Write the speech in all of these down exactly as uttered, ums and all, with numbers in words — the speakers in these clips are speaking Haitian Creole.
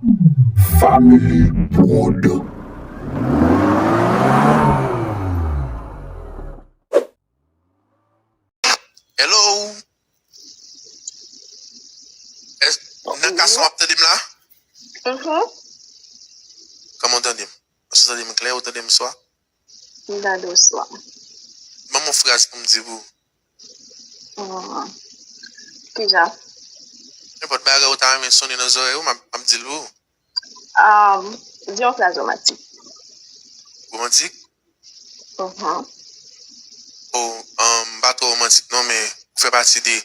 Family Prod. Hello. Nan kason w ap tande m la? Mhm. Kòman w tande m? Èske w tande m klè, ou tande m swa? M tande w swa. Ban m yon fraz pou m di pou ou. Hmm. Kijan? Nenpòt bagay ou ta renmen sonnen nan zòrèy ou, m ap, m ap di l pou ou. Um, di yon fraz romantik. Romantik? Mhm. Oh, um, m pa twò romantik non, men ou fè pati de,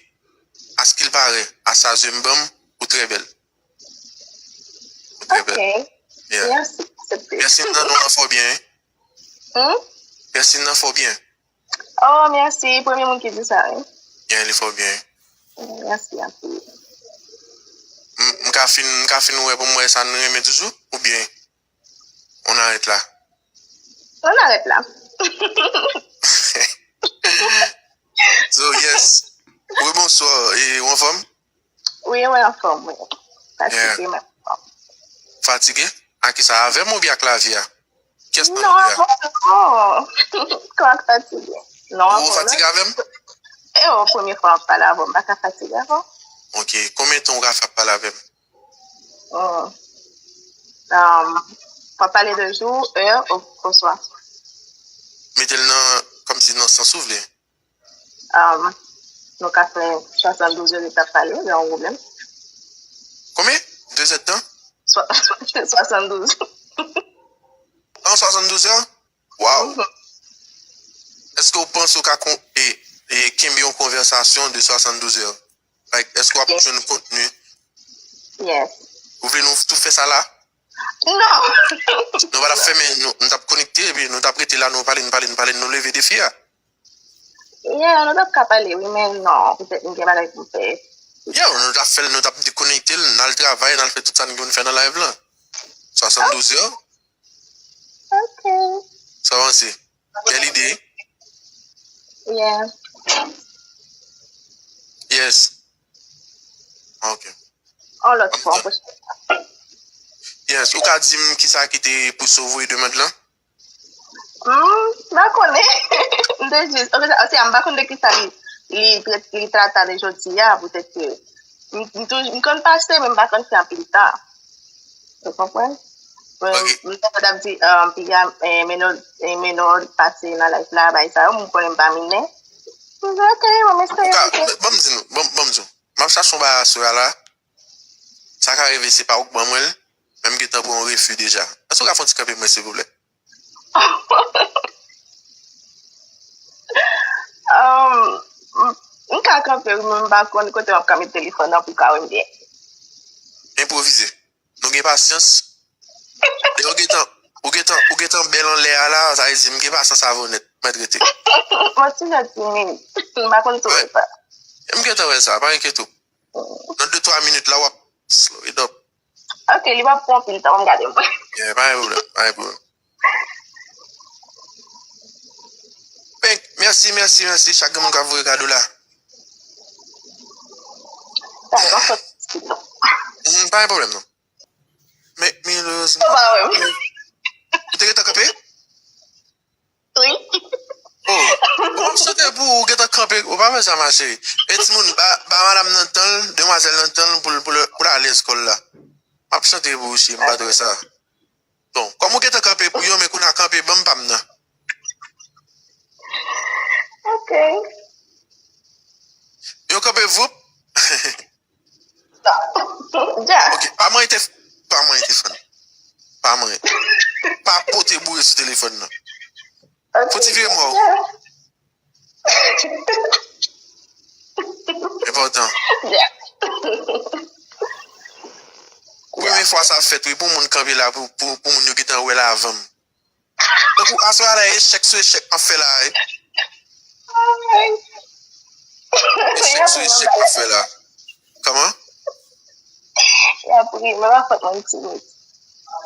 à ce qu'il paraît, à sa zye m ban m, ou trè bèl. Ou trè bèl. Ok. Yeah. Mèsi, aksepte. Pyèsin nan nou an fò byen, wi. Hmm? Pyèsin nan fò byen. Oh, mèsi. Premye moun ki di sa, wi. Yeah, li fò byen. Mèsi anpil. M, m ka fin, m ka fin wè pou m wè sa n renmen toujou, oubyen on arrête là? On arrête là. So, yes. Wi, bonswa. E, ou anfòm? Wi, mwen anfòm, wi. Fatige, men anfòm. Fatige? A kisa? Avè m oubyen ak lavi a? Kiyès nan nou de a? Non, avè w, non. Kòman k fatige? Non, avè w, non. Ou fatige avè m? E o, premye fwa m ap pale avè w, m pa ka fatige avè w. Ok, konbyen tan ou ka fè ap pale avè m? Hmm. Um, w ap pale de jou, è, o, oswa? Mete l nan, kòmsi nan sans ou vle. Um, nou ka fè swasanndouz è de t ap pale, gen yon pwoblèm. Konbyen? De zèdtan? Swa-, swasanndouz. An swasanndouz è? Waw! Mhm. Èske w panse w ka kon-, e, e, kenbe yon konvèsasyon de swasanndouz è? Like, èske w ap jwenn kontni? Yes. Ou vle nou tou fè sa la? Non! Nou pa t ap fèmen, nou, nou t ap konekte, epi nou t ap rete la, nou pale, nou pale, nou pale, nou leve defi a. Yeah, nou t ap ka pale, wi, men non, poutèt m gen bagay pou m fè. Yo, nou t ap fè l, nou t ap dekonekte l, n al travay, n al fè tout sa n gen pou n fè nan live lan. Swasanndouz è. Ok. Sa avanse. Bèl ide. Yeah. Yes. Ok. On lòt fwa, pwochèn fwa. Yes, ou ka di m kisa ki te pouse w voye demann lan? Hmm, m pa konnen. M te jis, ok, sa, se, m pa konn de kisa li, li, li trata de jodi a, poutèt ke m, m touj-, m konn pase, men m pa konn fè anpil tan. Ou konprann? Mwen, ok. M te konn ap di, um, piga, eh, Menno, eh, Menno pase nan live la, bay sa yo, m konnen m pa minè. M di, ok, bon, m espere, ok. Ban m di nou, ban, ban m di nou. M ap chache yon bagay aswè a la. Sa ka rive, se pa ou k ban mwen l, men m gentan pran yon refi deja. Èske w ka fè yon ti kanpe mwen, silvouplè? Um, m, m ka kanpe, wi, men m pa konn kote m ap ka met telefòn nan pou w ka wè m byen. Enpwovize. Nou gen pasyans. Lè ou gentan, ou gentan, ou gentan bèl anlè a la, sa vle di m gen pasyans avè w nèt. Mèt rete. Mwen ti jan timid. M pa konn tou wè sa. M gentan wè sa, pa enkyete w. Nan de twa minit la, w ap slow it up. Ok, li p ap pran anpil tan, ban m gade mwen. Yeah, pa gen pwoblèm, pa gen pwoblèm. Penk, mèsi, mèsi, mèsi, chak moun k ap voye kado la. Sa, nan sòt ti non. Mhm, pa gen pwoblèm, non. Men, men, malèrezman. Ou pa wè m. Ou te gentan kanpe? Wi. Oh, bon, m ap chante pou ou gentan kanpe. Ou pa fè sa, ma chérie. E timoun, ba, ba madanm nan tan l, demwazèl nan tan l pou l, pou l, pou l ale lekòl la. M ap chante pou ou, cheri, m pa t wè sa. Bon, kòm ou gentan kanpe pou yo, men kounye a kanpe, ban m pa m nan. Ok. Yo kanpe, voup. Non. Dja. Ok, pa manyen te, pa manyen telefòn. Pa manyen. Pa pote boure sou telefòn nan. Ok. Fò ti vire mò. Enpòtan. Dja. Premye fwa sa fèt, wi, pou moun kanpe la, pou, pou, pou moun yo gentan wè l avan m. Tankou aswè a la, echèk sou echèk m ap fè la, wi. Echèk sou echèk m ap fè la. Kòman? Y ap ri, men pa fòt mwen timid.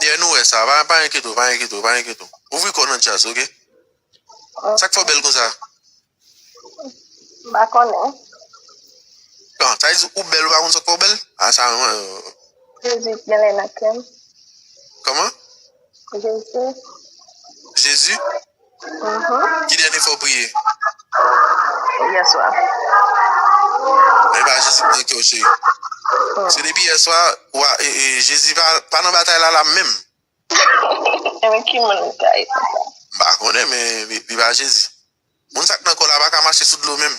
Yeah, nou wè sa. Pa, pa enkyete w, pa enkyete w, pa enkyete w. Ouvri kò w nan djaz, ok? Sa k fè w bèl konsa? M pa konnen. Bon, sa vle di ou bèl, ou pa konn sa k fè w bèl? A, sa, mwen, Jezi genlè nan kè m. Kòman? Jezi. Jezi? Mhm. Ki dènye fwa w priye? Yèswa. E pa Jezi ki nan kè w, cheri. Se depi yèswa, w a, e, e, Jezi pa, pa nan batay la, la menm. Ebyen, ki moun ka ye konsa? M pa konnen, men li, li pa Jezi. Moun sa k nan kò w la pa ka mache sou dlo menm.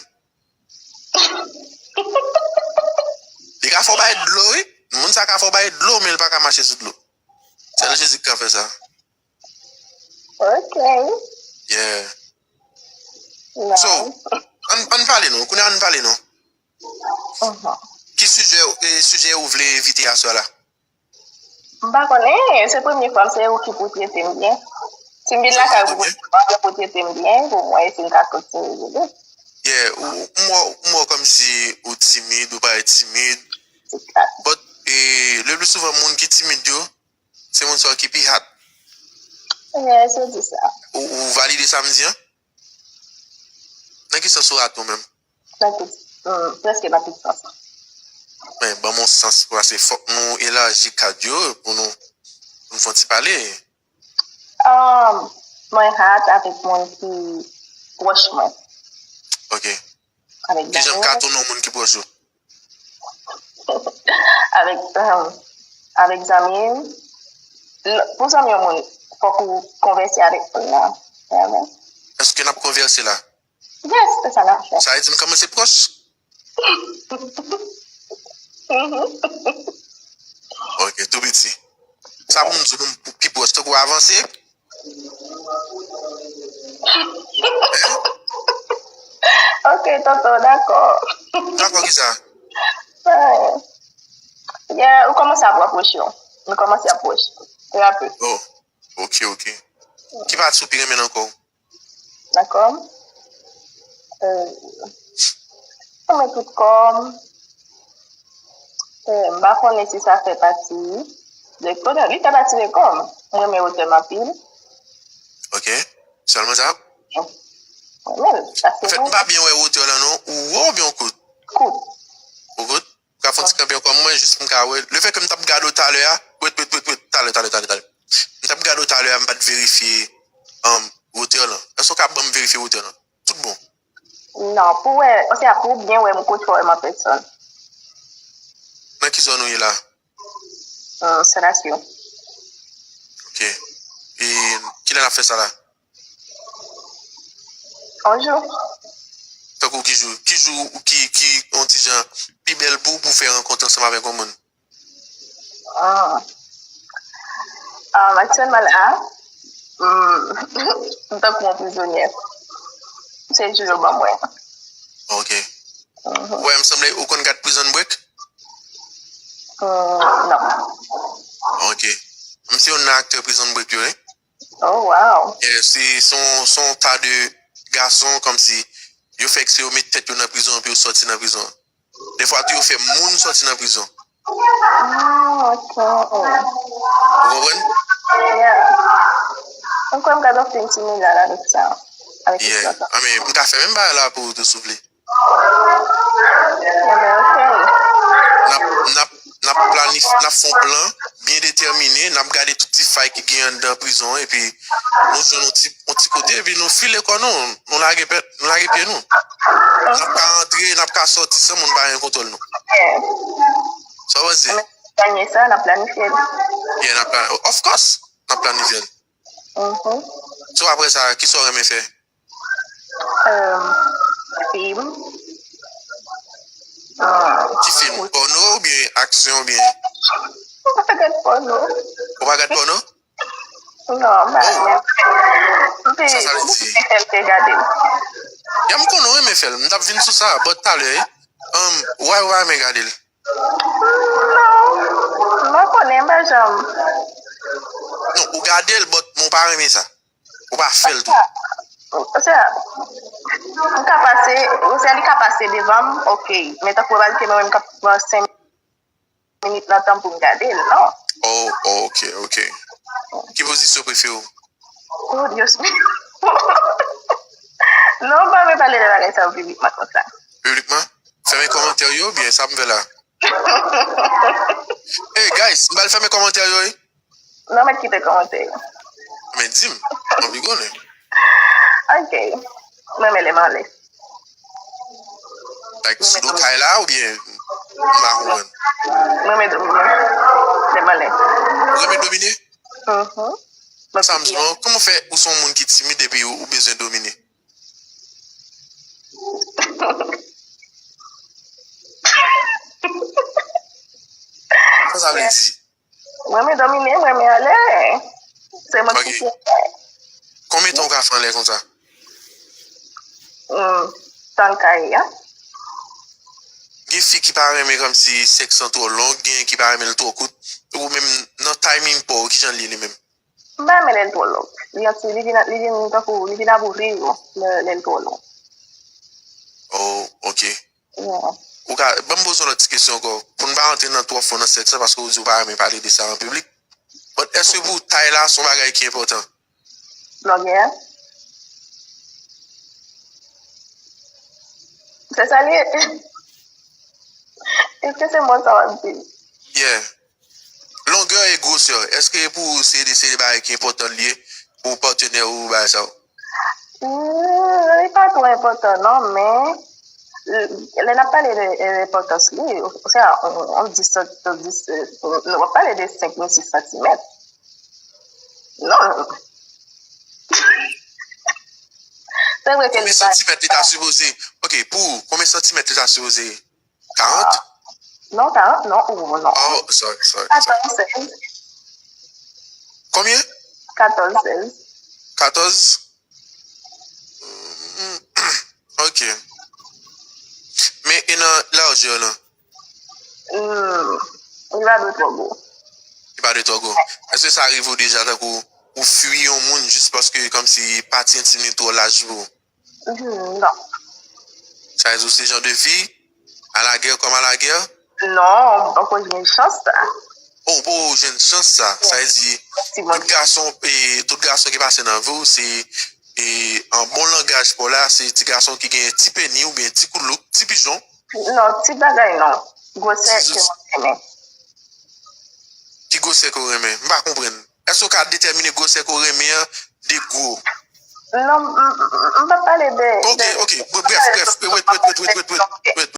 Li ka fè w bay dlo, wi. Moun sa ka fè w bay dlo, men li pa ka mache sou dlo. Sèl Jezi ki ka fè sa. Ok. Yeah. So, ann, ann pale non. Kounye a ann pale non. Mhm. Ki sijè, e, sijè ou vle evite aswè la? M pa konnen, se premye fwa m, se ou ki pou trete m byen. Si m vin lakay ou pou trete m byen, pou mwen, si m ka kontinye rele. Yeah, ou, m wè, m wè kòmsi ou timid, ou parèt timid. But, e, le pli souvan, moun ki timid yo, se moun sa yo ki pi hat. Yeah, se di sa. Ou, ou valide sa m di an? Nan ki sans ou hat ou menm? Nan tout, mm, prèske nan tout sans. Men, ban m yon sans, paske fòk nou elaji kad yo pou nou, pou nou fè yon ti pale. Um, mwen hat avèk moun ki pwòch mwen. Ok. Avèk zanmi m. Kijan m ka tounen yon moun ki pwòch ou? Avèk, um, avèk zanmi m. L-, pou zanmi yon moun, fòk ou konvèse avèk moun nan. Èske n ap konvèse la? Yes, se sa n ap fè. Sa vle di m kòmanse pwòch? Mhm. Ok, tou piti. Sa pou m di w pou m pi pwòch, tankou avanse? Ok, tonton, dakò. Dakò kisa? Yeah, ou kòmanse ap rapwoche w. Nou kòmanse ap pwòch. Rapid. Oh, ok, ok. Ki pati ou pi renmen nan kò w? Dakò. Euh, mwen tout kò m. Euh, m pa konnen si sa fè pati de kò m. Li fè pati de kò m. Mwen renmen wotè m anpil. Ok. Sèlman sa? Mwen renmen l. Anfèt, m pa byen wè wotè w lan non. Ou wo oubyen w kout? Kout. Ou kout? M ka fè yon ti kanpe ankò, mwen jis pou m ka wè. Lefètke m t ap gade w talè a, wait, wait, wait, wait, talè, talè, talè, talè. M t ap gade w talè a, m pa t verifye, um, wotè w lan. Èske w ka ban m verifye wotè w lan? Tout bon. Non, pou wè, se a pou w byen wè m kout fò wè m an pèsòn. Nan ki zòn ou ye la? Euh, Sensasyon. Ok. E kilè n ap fè sa la? On jou. Tankou ki jou? Ki jou ou ki, ki yon ti jan pi bèl pou, pou fè rankont ansanm avèk yon moun? Ah. Ah, aktyèlman la, hmm, m tankou yon prizonyè. Se jou yo ban mwen. Ok. Mhm. Ou wè, m sanble ou konn gad Prison Break? Hmm, non. Ok. M se youn nan aktè Prison Break yo, wi. Oh, wow. Yeah, se, se yon, se yon ta de gason, kòmsi yo fè eksprè yo met tèt yo nan prizon, epi yo sòti nan prizon. Defwa tou, yo fè moun sòti nan prizon. Ah, ok. Ou konprann? Yeah. Mwen kwè m gade yon fim similè avèk sa. Avèk istwa sa. Yeah. I mean, m ka fè menm bagay la pou ou tou, si w vle. Ebyen, ok. N ap, n ap, n ap planif-, n ap fè yon plan byen detèmine, n ap gade tout ti fay ki gen anndan prizon an, epi nou jwenn yon ti, yon ti kote, epi nou file kò nou, nou lage pè, nou lage pye nou. N ap ka antre, n ap ka sòti san moun pa gen kontwòl nou. Sa w panse? N ap planifiye sa, n ap planifye l. Yeah, n ap plan-, of course, n ap planifye l. Mhm. So, apre sa, kisa w renmen fè? Euh, fim. Ah. Ki fim? Pòno oubyen aksyon oubyen? M pa gad pòno. Ou pa gad pòno? Non, m pa renmen. Oh. Sa, sa vle di? M prefere fè l ke gade l. Ya, m konnen w renmen fè l. M t ap vin sou sa, but talè, eh. Um, why ou pa renmen gade l? Non, m pa konnen, m pa janm. Non, ou gade l, but, men w pa renmen sa. Ou pa fè l tou. Sa, m ka pase, se li ka pase devan m, ok. Men tankou e pa di ke mwen menm k ap pran senk minit nan tan pou m gade l, non. Oh, oh, ok, ok. Ki pozisyon prefere w? Oh, Dios mío. Non, m pa vle pale de bagay sa yo piblikman konsa. Piblikman? Fèmen kòmantè yo, oubyen sa m fè la? Hey, guys, m pral fèmen kòmantè yo, wi. Non, mèt kite kòmantè yo. Men di m, m anvi konnen. Ok. Mwen renmen lè m anlè. Like, sou do kay la oubyen m pa konprann? Mwen renmen domine. Lè m anlè. Ou renmen domine? Mhm. Sa m di non, kòman fè ou se yon moun ki timid epi ou, ou bezwen domine? Sa sa vle di? Mwen renmen domine, mwen renmen anlè. Se mwen ki Ok. Konbyen tan ou ka fè anlè konsa? Hmm, tan l ka ye a. Gen fi ki pa renmen kòmsi sèks lan twò long, gen ki pa renmen l twò kout. Ou menm nan timing pa w, kijan l ye li menm? M pa renmen lè l twò long. Li anti, li vin, li vin tankou, li vin abourir lè, lè l twò long. Oh, ok. Yeah. Ou ka, ban m poze yon lòt ti kesyon ankò. Pou n pa rantre nan twò fon nan sèks la, paske ou di ou pa renmen pale de sa an piblik. But èske pou w tay la, se yon bagay ki enpòtan? Longè? Se sa l ye? Èske se mo sa w ap di? Yeah. Longè e gwosè, èske pou ou se de, se de bagay ki enpòtan l ye pou patnè ou bagay sa yo? Hmm, li pa twò enpòtan non, men lè n ap pale de, de enpòtans li, se yon, yon distans, yon distans, nou p ap pale de senk mil sis santimèt. Non. Se vre ke Konbyen li pa santimèt li ta sipoze? Ok, pou ou, konbyen santimèt li ta sipoze? Karant? Non, karant non. Oh, non. Oh, sorry, sorry, sorry. Katòz, sèz. Konbyen? Katòz, sèz. Katòz? Mm, ok. Men e nan lajè lan? Hmm, li pa dwe twò gwo. Li pa dwe twò gwo. Èske sa rive w deja tankou ou fwi yon moun jis paske kòmsi pati entim li twò laj pou ou? Hmm, non. Sa vle di ou se jan de fi, alagè kòm alagè? Non, m poko jwenn chans sa. Oh, ou poko jwenn chans sa. Sa vle di, Ti tout mwen. Gason, e, tout gason ki pase nan vi w, se, e, an bon langaj pa w la, se ti gason ki gen ti peni oubyen ti koulouk, ti pijon. Non, ti bagay non. Gwosè Ti ke zouti. Mwen renmen. Ki gwosè ke w renmen? M pa konprann. Èske w ka detèmine gwosè ke w renmen an de gwo? Non, m, m, m, m pa pale de, Ok, de, ok. Bref, bref, wait, wait, wait, wait, wait, wait, wait.